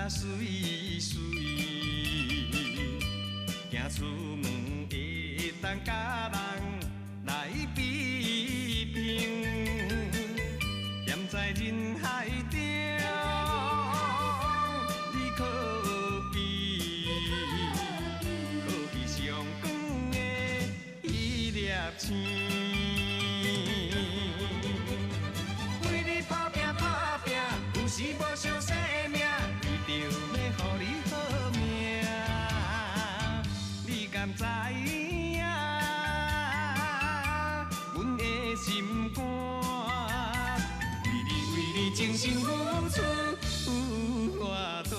媠媠，行出门会当佮人来比拼，踮在人海中，你可比，可比上光的彼粒星。为你打拼打拼，有时无相生命，为著欲予你好命，你敢知影？阮的心肝，为你为你真心付出有偌大。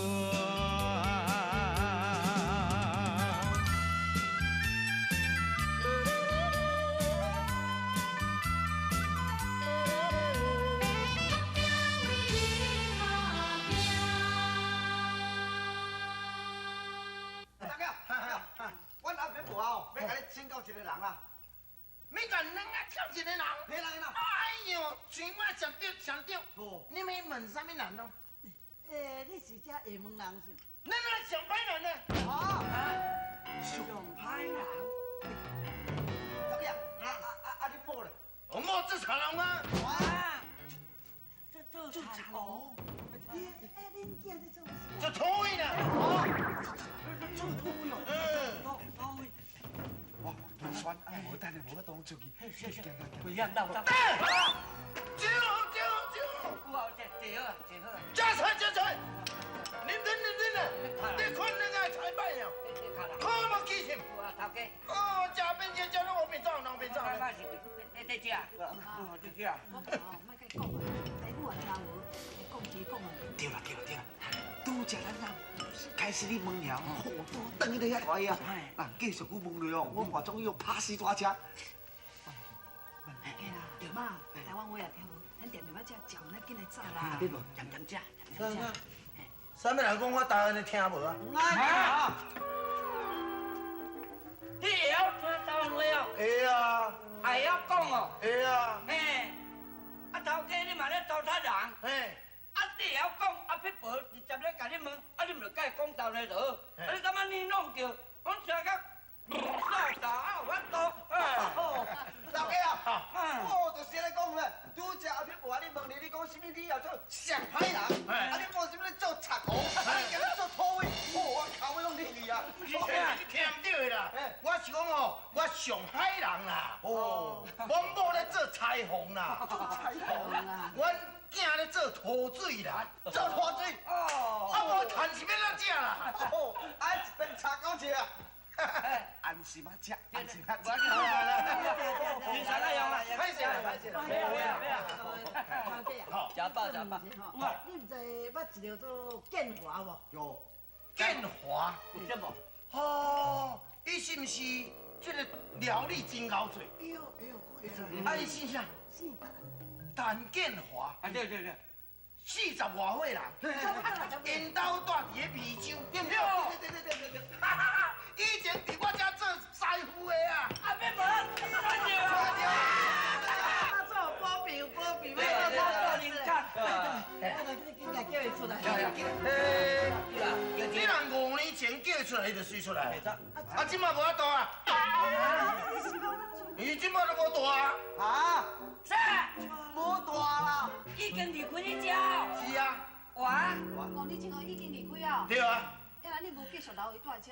大哥，阮阿伯无哦，欲共你请教一个人啦。欲共人啊，请一个人。嘿啦嘿啦。哎哟，像我上著上著。你们问啥物人哦？欸，你是遮厦门人是？咱来上歹人呢。啊，上歹人。大哥，啊，你某咧？我某做田笼啊。哇，做田笼。欸，恁囝咧做啥？做土匪啦。哦，做土匪哦。嗯。土匪。哇，酸，哎，无等下无法度出去。是是，危险斗走。对，对对对。有啊，坐坐好啊，坐好啊。加菜加菜，认真认真啊！你看那个菜歹啊，看无记性。有啊，头家。哦，食变食食拢乌白走，拢白走。我是咧食。哦，你食。我讲哦，莫佮讲啊，台语也听无，讲起讲啊。对啦对啦对啦，拄才咱人开始你问了，吼，都转去咧遐大个啊。人继续阁问落哦，我看总要拍死大车。嘿啦，对嘛，台湾话也听无，咱定定仔食，食完咱紧来走啦。你无咸咸食，咸咸食。啥物人讲我台湾的听无啊？啊！你会晓听台湾话哦？会啊。会晓讲哦？会啊。嘿，啊头家你嘛咧糟蹋人？嘿。啊你会晓讲，啊撇婆直接咧共你问，啊你毋就共伊讲道理就好。啊你感觉你弄著，讲听甲闹大啊有法度。哦，老家啊，哦，就是按呢讲咧，拄才阿撇婆啊，你问你，你讲啥物？你也做上歹人，啊你讲啥物？你做贼王，啊你今日做土匪，哦，我口尾拢入去啊。你听毋对啦，我是讲哦，我上海人啦，哦，阮某咧做裁缝啦，做裁缝啦，阮囝咧做土水啦，做土水，哦，啊无趁是欲怎食啦？哦，啊一顿炒九食啊。安心啊食，安心啊食。你啥来用啊？歹势啦，歹势啦。没有没有没有。食饱食饱。你毋知捌一个做建华无？有。建华。有这无？哦，伊是毋是这个料理真𠢕做？哎呦哎呦，啊，伊姓啥？姓陈。陈建华。啊对对对。40外岁人，𪜶兜住伫咧湄洲，对毋对？对对对对对。哈哈哈！以前伫我遮做师傅的啊。啊，别无，对啊。做保镖保镖，对对对，做我紧来叫伊出来。欸，你若5年前叫伊出来，伊就随出来。啊，这摆无法度啊。伊这摆都无大啊。啊？啥？无大啦。已经离开你遮。是啊。哇。5年前哦，已经离开啊。对啊。啊，你无继续留伊蹛遮？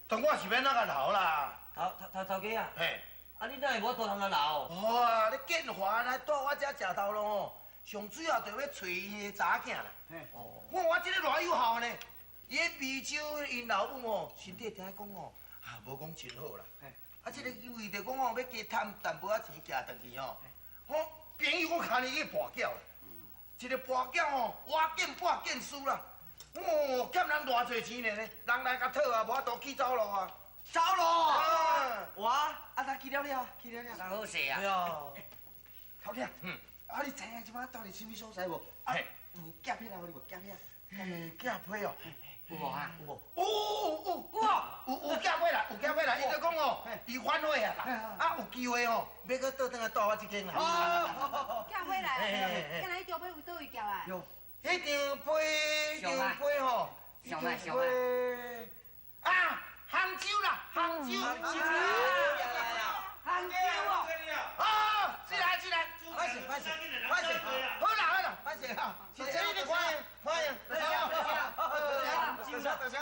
但我是欲按怎共留啦？头家啊。嘿。啊，你哪会无法度通共留？哦啊，你建华来蹛我遮食头路吼，上主要就欲揣伊的查某囝啦。哦。我这个偌有效呢？伊喺湄洲𪜶老母吼，身体听讲吼，啊，无讲真好啦。啊，这个为著讲吼，欲加趁淡薄仔钱寄转去吼，吼，朋友讲牵伊去跋筊啦。一个跋筊吼，活见跋见输啦。哦，欠人偌济钱呢？人来共讨啊，无法度去走路啊。走路。哇，啊，他去了了，去了了。啥好势啊？对哦。头家，啊，你知影这摆到底啥物所在无？啊，有寄批来予你无？寄批啊？嘿，寄批哦。有无啊？有无？有有有有有寄批啦，有寄批啦。伊就讲哦，伊反悔啊啦，啊有机会哦，欲阁倒转来蹛我这间啦。哦，寄回来，今日招批为佗位寄来？有。彼张批，张批吼，上啊上啊！啊，杭州啦，杭州，杭州啦，杭州哦！哦，进来进来，快些快些快些，好啦好啦，快些哈！谢谢你欢迎欢迎，多谢多谢多谢。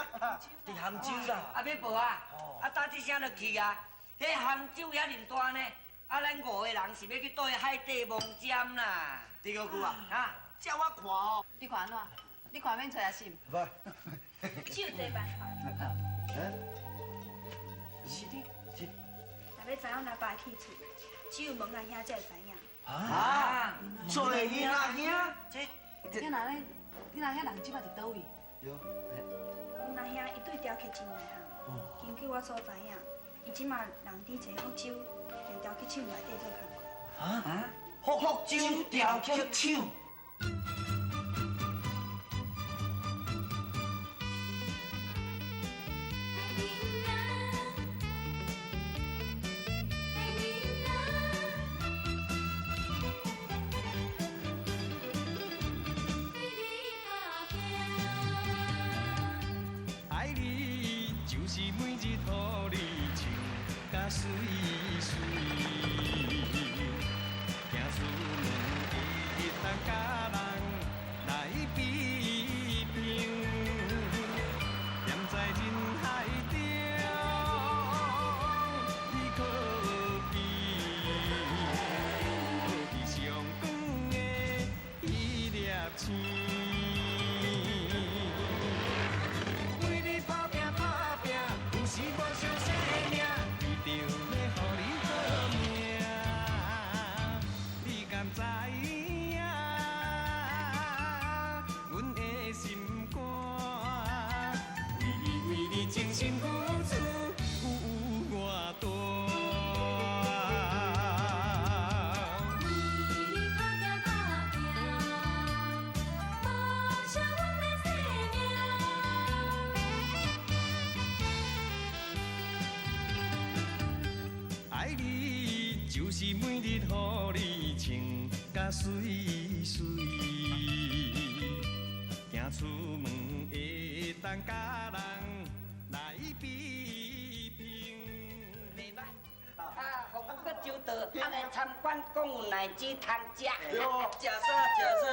伫杭州啦，阿要报啊，啊打这声就去啊。彼杭州遐尔大呢，啊咱五个人是欲去佗位海底摸尖啦。李哥哥啊，啊，照我看哦。你看按怎？你看免揣阿信。不。只有这办法。是你。是。若欲知影老爸去处，只有问阿兄才会知影。啊？做囡仔兄？这。你若咧，你阿兄人这摆伫佗位？对。阮阿兄伊对雕刻真内行，根据我所知影，伊这马人伫一个福州一个雕刻厂内底做工课。啊？福州雕刻厂。就是每日予你穿甲媠媠，行出门会当佮人来比拼。袂歹，啊，服务阁周到，啊来参观讲有奶子通食。食啥食啥？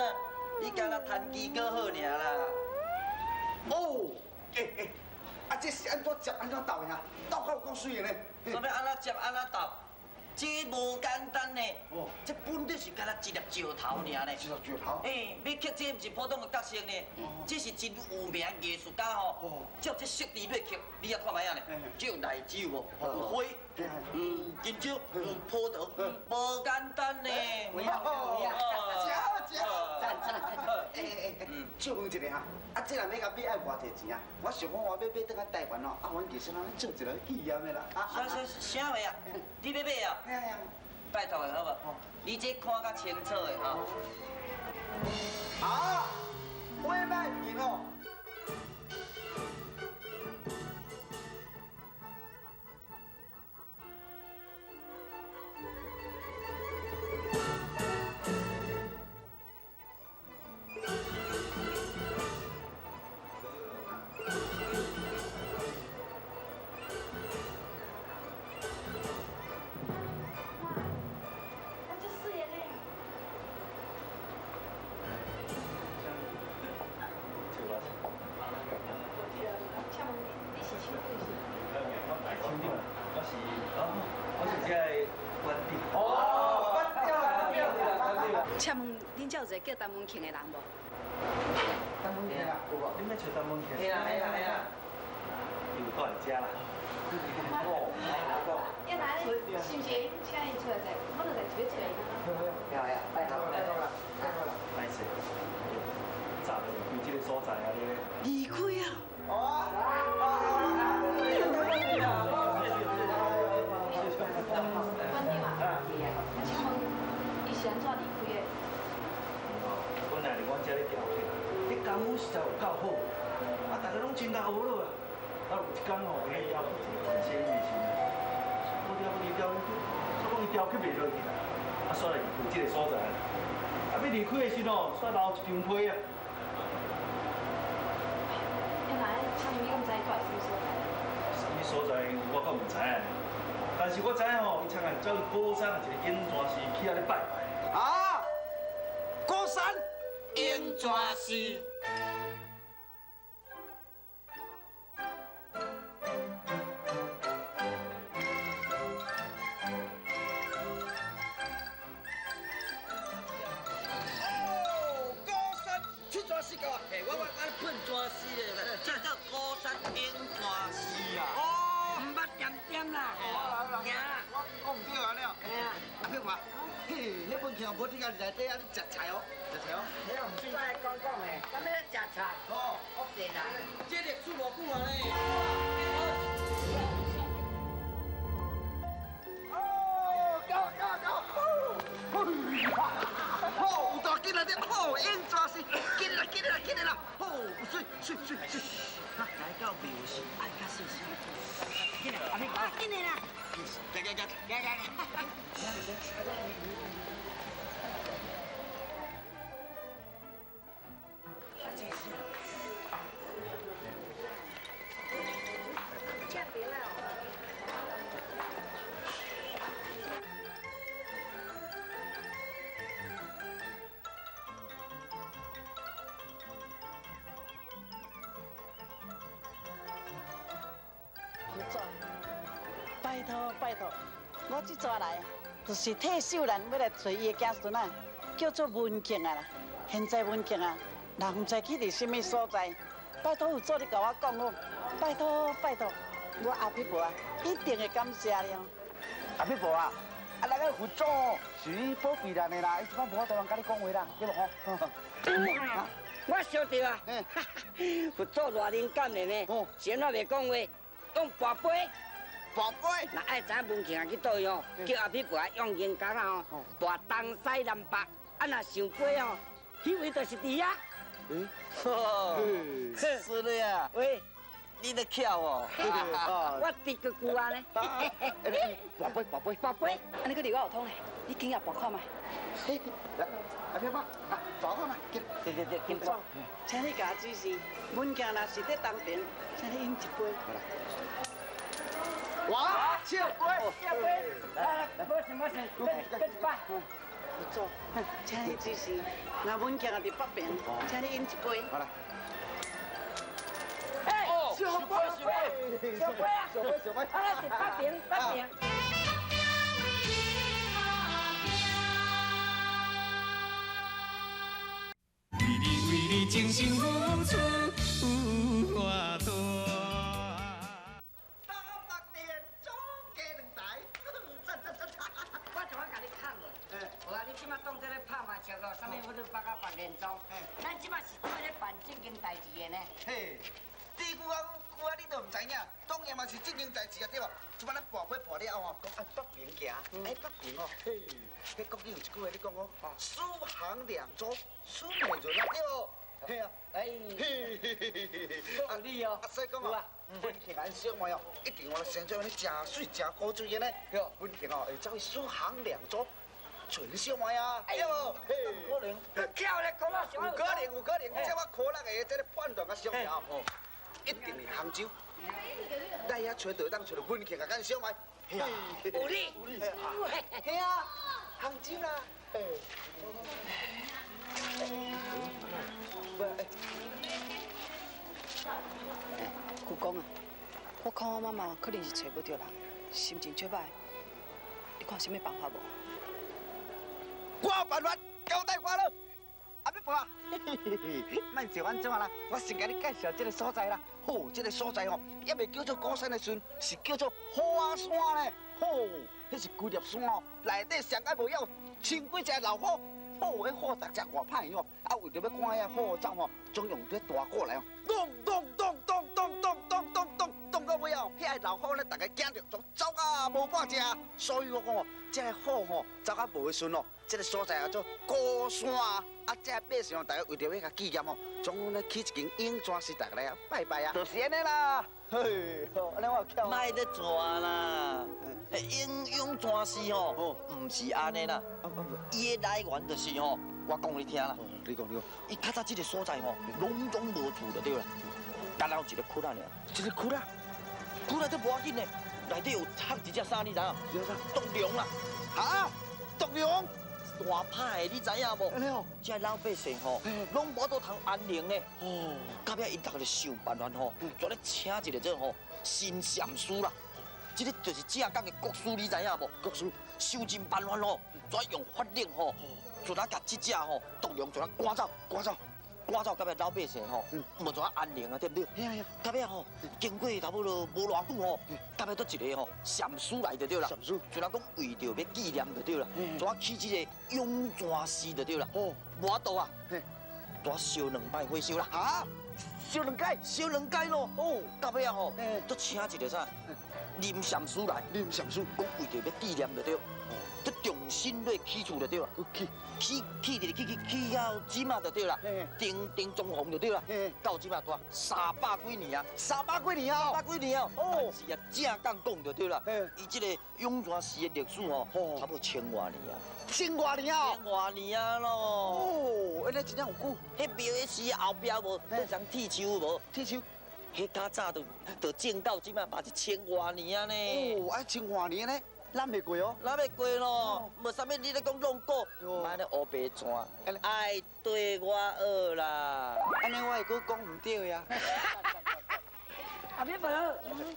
你敢若趁鸡阁好尔啦。哦，欸，啊这是按怎食按怎斗呀？斗较有够媠的呢。啥物按怎食按怎斗？这无简单呢，这本来是敢若一粒石头尔呢。一粒石头。哎，欲刻这毋是普通的角色呢，这是真有名艺术家吼。照这色字欲刻，你也看觅仔呢。这有荔枝有无？有花，有金蕉，有葡萄，无简单呢。有影有影。食好食好，赞赞。欸，借问一下哈，啊，这若欲共买爱偌济钱啊？我想讲我欲买转来台湾哦，啊，阮艺术人做一个纪念的啦。啥啥啥话啊？你欲买啊？拜托的好无？你这看较清楚的吼。啊，我买钱哦。请问恁遮有一个叫陈文庆的人无？陈文庆啊，有无？你欲找陈文庆？嘿啦嘿啦嘿啦，伊有蹛伫遮啦。哦，要来，是毋是？请伊出来者，我著在一欲找伊。好呀，拜托拜托啦，拜托啦。歹势，早就离开这个所在啊！离开啊！哦。馆长啊，请问伊是按怎离开的？本来伫阮遮咧雕刻，彼功夫实在有够好，啊，大家拢真𠢕学落啊。啊，有一工吼，伊咧要求一个关心的时阵，无雕无雕，煞讲伊雕刻袂落去啦，啊，煞来离开这个所在。啊，欲离开的时阵吼，煞留一张批啊，请问你敢知伊住伫啥物所在？啥物所在我阁毋知影呢，但是我知影吼，伊常常走去高山的一个涌泉寺去遐咧拜拜。啊，高山涌泉寺。无你家内底啊，你食菜哦，食菜哦。再来讲讲的，啥物咧食菜？哦，我别啦，这历史无久啊咧。哦，到到到，好，有大紧来点，好，涌泉寺，紧来紧来紧来啦，好，水水水水。来到庙时爱较细心。紧来，阿妹，紧来啦。来来来来来来。拜托拜托，我这阵来就是替秀兰欲来揣伊的子孙仔，叫做文庆啊啦。现在文庆啊，人毋知去伫啥物所在，拜托有做你共我讲好，拜托拜托，我阿撇婆啊，一定会感谢你哦。阿撇婆啊，啊那个佛祖是你保庇咱的啦，伊这摆无法度人佮你讲话啦，对无吼？我想著啊，佛祖偌灵感的呢，是按怎袂讲话，用跋杯。跋杯，若爱知影文庆啊去佗位吼，叫阿撇婆用银角仔吼，跋东西南北，啊若想飞吼，彼位就是伫遐。嗯，是的呀。喂，你咧巧哦。我滴个久啊呢。跋杯，跋杯，跋杯。按呢阁离我有通咧，你紧也跋看觅。来，阿撇婆，啊，跋看觅，紧。对对对，紧走。请你共我指示，文庆若是伫东边，请你饮一杯。哇，笑杯，笑杯，来来，无事无事，搁一摆。佛祖，请你指示，若文庆也伫北边，请你饮一杯。好啦。哎，笑杯，笑杯，笑杯啊，笑杯，笑杯。啊，是北边，北边。为你为你真心付出有偌大。啥物我都北甲白莲庄，咱这马是做咧办正经代志的呢。嘿，这句话句啊，你都毋知影，当然嘛是正经代志啊，对无？这摆咱跋杯跋了后吼，讲按北平行，哎北平哦，嘿，彼国语有一句话你讲哦，苏杭两州，苏美人啊，对无？嘿啊，哎，嘿嘿嘿嘿嘿，有理哦。啊，所以讲哦，文庆安小妹哦，一定哦，生做安尼诚水诚古锥的呢。文庆哦，会走去苏杭两州。纯小妹啊，对无？有可能，巧咧，讲到有可能，有可能，这我科学的这个判断较上了，一定是杭州。来遐揣就当揣著文庆啊，佮小妹。有理，有理，嘿啊，杭州啦。舅公啊，我看我妈妈可能是揣无著人，心情足歹，你看有啥物办法无？我有办法，交代我了。阿撇婆啊，莫笑按怎啦，我先共你介绍这个所在啦。吼，这个所在吼，犹未叫做高山的时阵，是叫做花山呢。吼，彼是规粒山哦，内底上盖无有千几只老虎。吼，彼虎逐只偌歹哦，啊，为著欲赶遐虎走吼，总用这大鼓来哦，咚咚咚咚咚咚咚咚咚咚到尾后，遐老虎咧，逐个惊著，总走啊无半只。所以我讲哦，这个虎吼走较无的时阵哦。这个所在叫做高山啊，啊，这个百姓大家为著欲共纪念哦，总咧起一间涌泉寺，大家来拜拜啊，就是按呢啦。嘿，好，按呢我有巧。莫咧转啦，涌涌泉寺吼，毋是按呢啦，伊的来源就是吼，我讲你听啦。你讲你讲。伊较早这个所在吼，拢总无厝就对啦。敢若有一个窟仔尔，一个窟仔，窟仔都无要紧呢，内底有藏一只啥，你知影？毒龙啦！哈？毒龙？大歹的，你知影无？这老百姓吼，拢无法度通安宁呢。哦，到尾𪜶逐个就想办法吼，就咧请一个这吼新禅师啦。这个就是正港的国师，你知影无？国师想尽办法吼，怎用法力吼，就来共这只吼毒龙，就来赶走，赶走。赶走，到尾老百姓吼，无怎安宁啊，对不对？到尾吼，经过差不多无偌久吼，到尾倒一个吼禅师来就对啦。禅师，就若讲为著欲纪念就对啦，怎起这个涌泉寺就对啦。哦，无法度啊，怎烧两摆火烧啦？哈？烧两摆？烧两摆咯。哦，到尾啊吼，阁请一个啥林禅师来。林禅师，讲为著欲纪念就对。阁重新咧起厝就对啦。起起起起起起到这马就对啦，定定装潢就对啦。到这马多300几年啊，300几年啊，300几年啊。哦，但是啊，正讲讲就对啦。伊这个涌泉寺的历史吼，差不多1000外年啊。1000外年啊！1000外年啊咯。哦，按呢真正有久。彼庙的寺后壁无，彼丛铁树无？铁树。彼较早就种到这马嘛1000外年啊呢。哦，啊1000外年呢？咱袂过哦，咱袂过咯，无啥物你咧讲弄古，莫按呢乌白纸，爱对我学啦。按呢我会阁讲毋对呀。阿敏婆，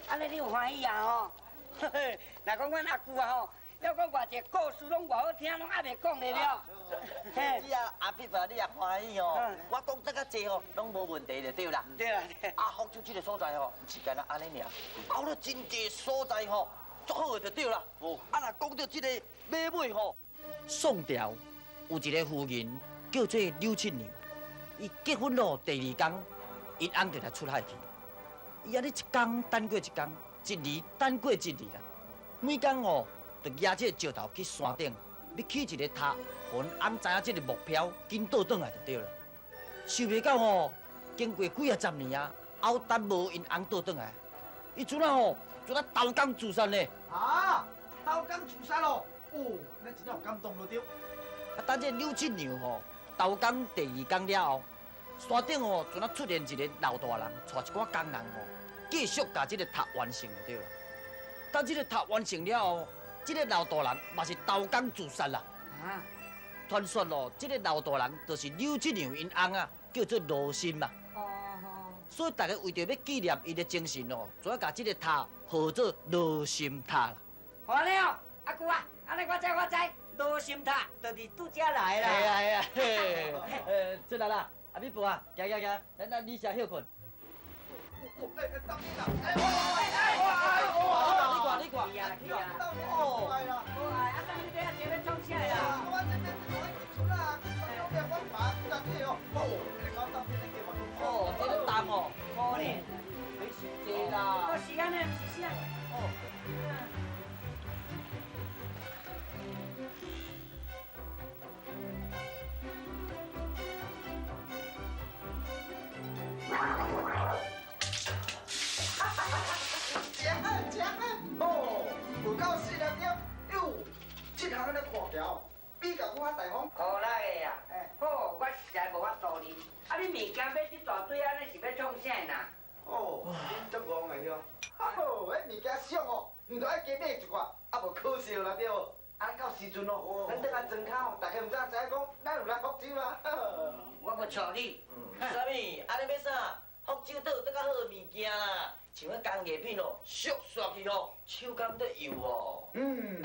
按呢你有欢喜啊吼？若讲阮阿舅啊吼，犹阁偌济故事拢偌好听，拢犹袂讲的了。你啊，阿敏婆，你也欢喜哦。我讲这较济吼，拢无问题就对啦。对啦。啊，福州这个所在吼，毋是干焦按呢尔，还有真济所在吼。足好的就对啦。哦，啊，若讲到这个马尾吼，宋朝有一个夫人叫做柳七娘，伊结婚咯第二天，𪜶翁就来出海去。伊按呢一工等过一工，一年等过一年啦。每工哦，就举这个石头去山顶，欲起一个塔，予𪜶翁知影这个目标，紧倒转来就对啦。想袂到吼，经过几啊十年啊，后等无𪜶翁倒转来，伊阵啊吼。做啊投江自杀呢？啊，投江自杀咯！哦，那真正有感动了对。啊，等这柳七娘吼投江第二天了后，山顶吼阵啊出现一个老大人，带一寡工人吼，继续共这个塔完成就对了。等这个塔完成了后，这个老大人嘛是投江自杀啦。啊，传说咯，这个老大人就是柳七娘𪜶翁啊，叫做罗新嘛。所以大家为著欲纪念伊的精神哦，就爱共这个塔号做罗心塔啦。好了，阿舅啊，按呢我知我知，罗心塔就是拄遮来啦。系啊系啊，嘿，出来啦，阿敏婆啊，行行行，咱咱你先歇困。你看你看，你看，哦，啊，啥物你这要创啥啦？我这边我出啦，出两边我爬，几哦，哦，这个重哦，可怜，你是济啦。哦，是按呢，毋是啥。哦。真好，真好，哦，有够细粒对，哟，这项按呢看起来比较我较大方。苦力的啊，好，我实在无法度哩。啊，你物件买一大堆，按呢是欲创啥啦？哦，恁足戆的哟。吼，彼物件俗哦，毋著爱加买一寡，啊无可惜啦对无？啊，到时阵哦，咱转来庄跤哦，大家毋知知影讲，咱有来福州啊。我无错你。啥物？按呢欲啥？福州佗有佗较好的物件啦，像彼工艺品哦，俗刷去吼，手工得油哦。嗯，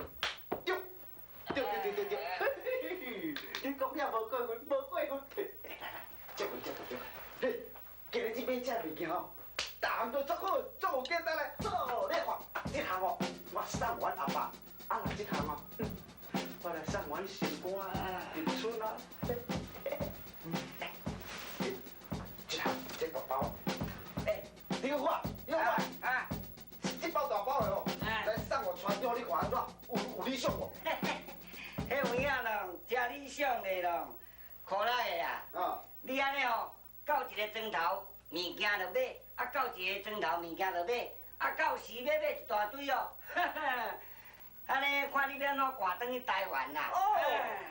对，对对对对对，你讲遐无过分，无过分。来来，这个这个这个，嘿，今日这买这物件吼，逐项都足好，足有价值嘞。好，你看，这项哦，我送阮阿爸，啊，若这项哦，我来送阮心肝啊，林春啊。这项这大包，欸，你看，你看，啊，这包大包的哦，来送我船长，你看按怎？有理想无？彼有影咯，真理想的咯，苦力的啊！你按呢吼，到一个砖头物件就买，啊到一个砖头物件就买，啊到时欲买一大堆哦。按呢看你欲按怎赶转去台湾啦？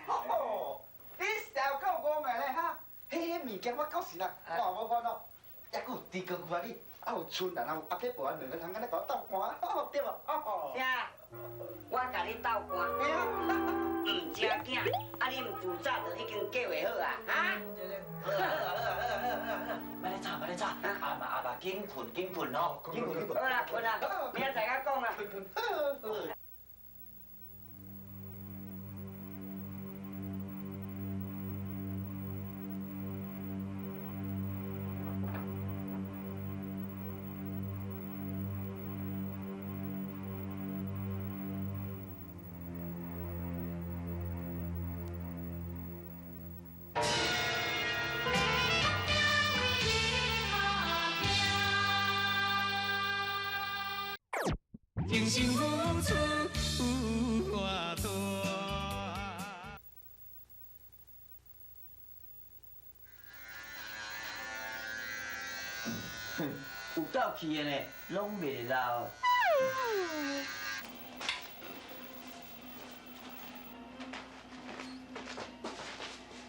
哦，你实在有够戆的咧哈！彼彼物件我到时啦，我无烦恼，抑阁有猪哥舅啊你，啊有春兰，啊有阿伯婆啊，两个人敢若共我斗寒，对无？啥？我共你斗寒？毋正经，啊你毋自早就已经计划好啊？哈？好啊好啊好啊好啊好啊！莫咧吵，莫咧吵，阿妈阿妈紧困紧困吼，紧困紧困。好啦，困啦，明仔载再讲啦。精神付出有偌大？哼，有够气的呢，拢袂老。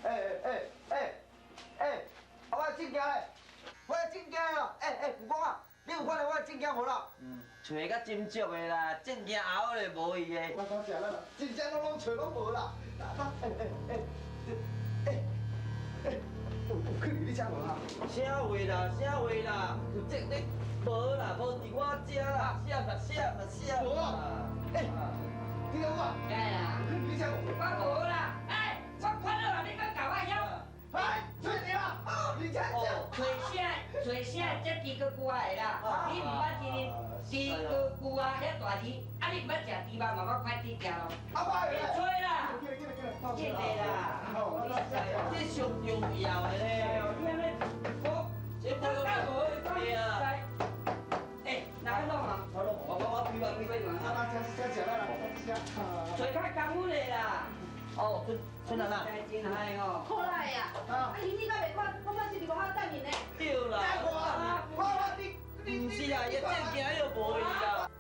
欸欸欸欸，啊，我的证件咧，我的证件哦，欸欸，吴公啊，你有看到我的证件无啦？找甲真足的啦，证件后咧无伊的。我讲食啦，真正拢找拢无啦。欸欸欸欸欸，有去你遮无啊？啥话啦，啥话啦？有这你无啦，无伫我遮啦，啥嘛啥嘛啥。无啊！欸，你老母，哎呀，去你遮无？我无啦，欸，我看到啦，你阁共我晓？哎，找著啦，而且找啥？找啥？这猪哥舅仔的啦，你毋捌认猪哥舅啊，遐大字，啊你毋捌食猪肉嘛，捌看猪行路。阿爸，别吹啦！紧的啦！这上重要的咧。你安尼，我这无对啊。欸，哪个弄啊？我弄，我我开吧开吧。啊，这这食啦，这找较功夫的啦。哦，春春兰啊。真害哦。好啦呀，啊，你敢袂看？我摆是伫外口等因呢。对啦。我你毋是啦，伊证件又无伊啦。